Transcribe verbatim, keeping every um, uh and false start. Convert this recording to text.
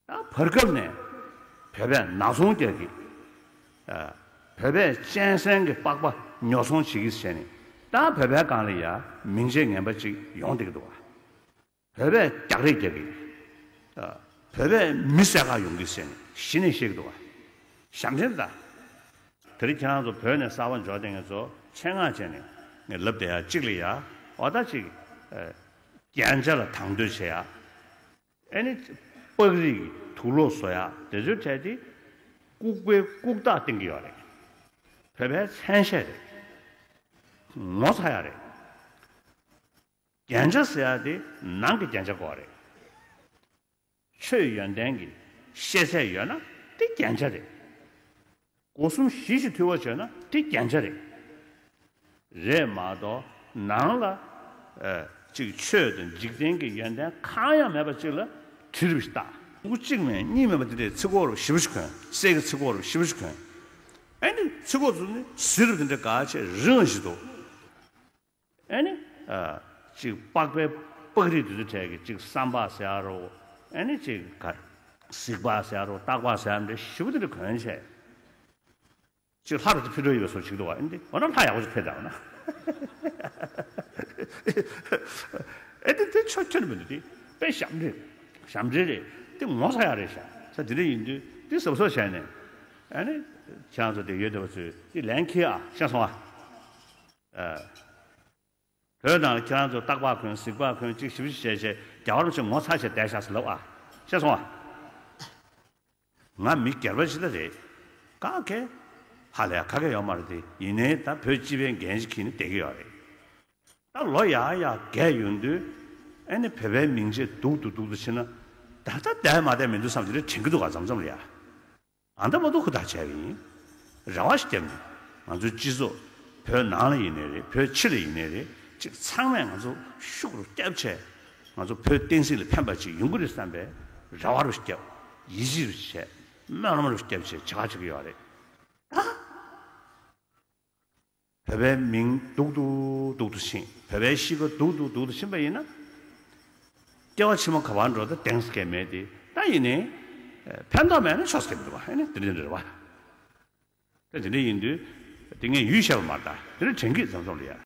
ད་བར་སྐབས་ནས་བོད་པས་ནག་ཚོང་རྒྱག་གི། ཨ། བོད་པས་གཅན་གཟན་གྱི་པགས་པ་ཉོ་ཚོང་བྱེད་ཀྱི་བྱས་ནས། ད་བོད་པའི་སྒང་ལ་ཡ་མིང་ཆད་ངན་པ་ཅིག་ཡོང་བསྡད་ཀྱི་འདུག་བ། བོད་པས་རྒྱག་རེས་རྒྱག་གི། ཨ། བོད་པས་མི་བསད་ག་ཡོང་གི་ཟེར་ནས་གཞི་ནས་བཤད་ཀྱི་འདུག་བ། ཞབས་འདྲེན་ད། དེ་རིང་ཁྱེད་རང་ཚོ་བོད་ནས་གསར་པ་འབྱོར་བསྡད་མཁན་ཚོ་ཆེད་མངགས་བྱས་ནས་ངས་ལབ་བསྡད་ཡ་གཅིག་ལ་ཡ། འོ་ད་ཅིག་ཨ། རྒྱན་ཆ་ལ་དང་དོད་བྱེད་ཡ། ཨ་ནི་པགས་རིགས་ཀྱི་དུག་ལོག་བཟོ་ཡ་དེ་ཚོའི་གྲས་དེ་ལྐུགས་པའི་ལྐུགས་རྟགས་བསྟན་གྱི་ཡོད་རེད། བོད་པའི་མཚན་ཤས་རེད། ངོ་ཚ་ཡ་རེད། རྒྱན་ཆ་ཟེར་ཡ་དེ་ནང་གི་རྒྱན་ཆ་དགོས་རེད། ཆོས་ཡོན་ཏན་གྱི་ཤེས་ཚད་ཡོད་ན་དེ་རྒྱན་ཆ་རེད། སྒོ་གསུམ་ཞི་ཞིང་དུལ་བ་བྱས་ན་དེ་རྒྱན་ཆ་རེད། རེད་མ་གཏོགས་ནང་ལ་ཨ་ཅིག་ཆོས་དང་འཇིག་རྟེན་གྱི་ཡོན་ཏན་གང་ཡང་མེད་པ་ཅིག་ལ་གྲི་རུ་བཏགས། ཕྲུ་གུ་གཅིག་མིན་གཉིས་མིན་པ་དེ་འདྲའི་ཚིགས་ཁོག་རུ་ཞེ་པོ་ཞིག་གོན། གསེར་གྱི་ཚིགས་ཁོག་རུ་ཞེ་པོ་ཞིག་གོན། ཨ་ནི་ཚིགས་ཁོག་ཚོ་ནི་གཟི་རུ་དེ་འདྲ་ག་ཆེ་རིང་བ་ཞིག་འདུག་ཨ་ནི་ཨ་ཅིག་པགས་པའི་པགས་རིགས་དེ་ཚོའི་གྲས་ཀྱི་ཅིག་སྲམ་པ་ཟེར་ཡ་རོ། ཨ་ནི་ཅིག་ག་གཟིག་པ་ཟེར་ཡ་རོ། སྟག་པ་ཟེར་ཡ་འདྲ་ཞེ་པོ་དེ་འདྲ་གོན་བྱས། ཅིག་ལྷ་རུ་དེ་ཕེབས་འགྲོ་ཡོད་པའི་བཟོ་ཅིག་འདུག་བ། ཨ་ནི་འོ་ན་ལྷ་ཡག་པོ་ཞིག་ཕེབས་ད་འོ་ན། ཨེ་དེ་དེ་ཆོ་ཁྱོད་མི་འདུག་དེ་དཔེ་ཞབས་འདྲེན། ཞབས་འདྲེན་རེད། དེ་ངོ་ཚ་ཡག་རེད་ཤག་ས་དེ་འདྲ་ཡིན་དུས་དེ་གཟབ་གཟབ་བྱས་ནས། ཨ་ནི་ཁྱེད་རང་ཚོ་དེ་ཡོད་བསྡད་པ་ཚོས་དེ་ལན་འཁྱེར་ཨ། ཤེས་སོང་ཨ། ཨ། བོད་ནང་ལ་ཁྱེད་རང་ཚོ་སྟག་པ་གོན་གཟིག་པ་གོན་ཅིག་ཞིབ་ཞིབ་བྱས་བྱས་རྒྱལ་བ་རིན་པོ་ཆེ་ངོ་ཚ་བྱས་བསྡད་ཤག་ཟེར་ལབ་ཨ། ཤེས་སོང་ཨ། ང་མི་སྒེར་པ་ཞིག་ད་རེད། ག་གེ་ཧ་ལས་ག་གེ་ཡོད་མ་རེད་དེ། ཡིན་ནའི་ད་བོད་སྤྱི་པའི་འགན་ཞིག་འཁྱེར་ནས་བསྡད་ཀྱི་ཡོད་རེད། ད་ལོ་ཡག་ཡག་རྒས་ཡོང་དུས་ཨ་ནི་བོད་པའི་མིང་ཆད་སྡུག་ཏུ་སྡུག་ཏུ་ཕྱིན་ན་ད་ལྟ་བསྡད་མ་བསྡད་མི་འདུག་བསམ་གྱི་རེད། དྲན་གྱི་འདུག་ག་མཚམས་མཚམས་ལ་ཡ། ཨ་ད་མ་གཏོགས་ཧུར་ཐག་བྱས་པ་ཡིན། རེ་བ་ཞིག་བརྒྱབ་ནས་ང་ཚོའི་སྤྱི་ཚོགས་བོད་ནང་ལ་ཡིན་ནའི་རེད། བོད་ཕྱི་ལ་ཡིན་ནའི་རེད། ཅིག་ཚང་མས་ང་ཚོ་ཤུགས་རུ་བརྒྱབ་བྱས་ང་ཚོ་བོད་བསྟན་སྲིད་ལ་ཕན་པ་ཅིག་ཡོང་གི་རེད་བསམ་པའི་རེ་བ་རུ་བརྒྱབ། ཡིད་ཆེས་རུ་བྱས། སྨོན་ལམ་རུ་བརྒྱབ་བྱས་བྱ་བ་བྱེད་ཀྱི་ཡོད་རེད། ད་བོད་པའི་མིང་སྡུག་ཏུ་སྡུག་ཏུ་ཕྱིན། བོད་པའི་གཤིས་ཀ་སྡུག་ཏུ་སྡུག་ཏུ་ཕྱིན་པ་ཡིན་ན། སྐྱེ་བ་ཕྱི་མ་ག་པར་འགྲོ་ད་གདེང་ས་གས་མེད་དེ། ད་ཡིན་ནའི་ཕན་ཐོགས་མེད་ན་ཆོག་ས་གས་མི་འདུག་བ། ཨ་ནི་དེ་འདྲ་འདྲ་བ། ད་དེ་འདྲ་ཡིན་དུས་དེ་ངས་ཡུལ་བཤད་པ་མ་རེད། ད་དེ་འདྲ་དྲན་གྱི་བཟང་བཟང་ལ་ཡ།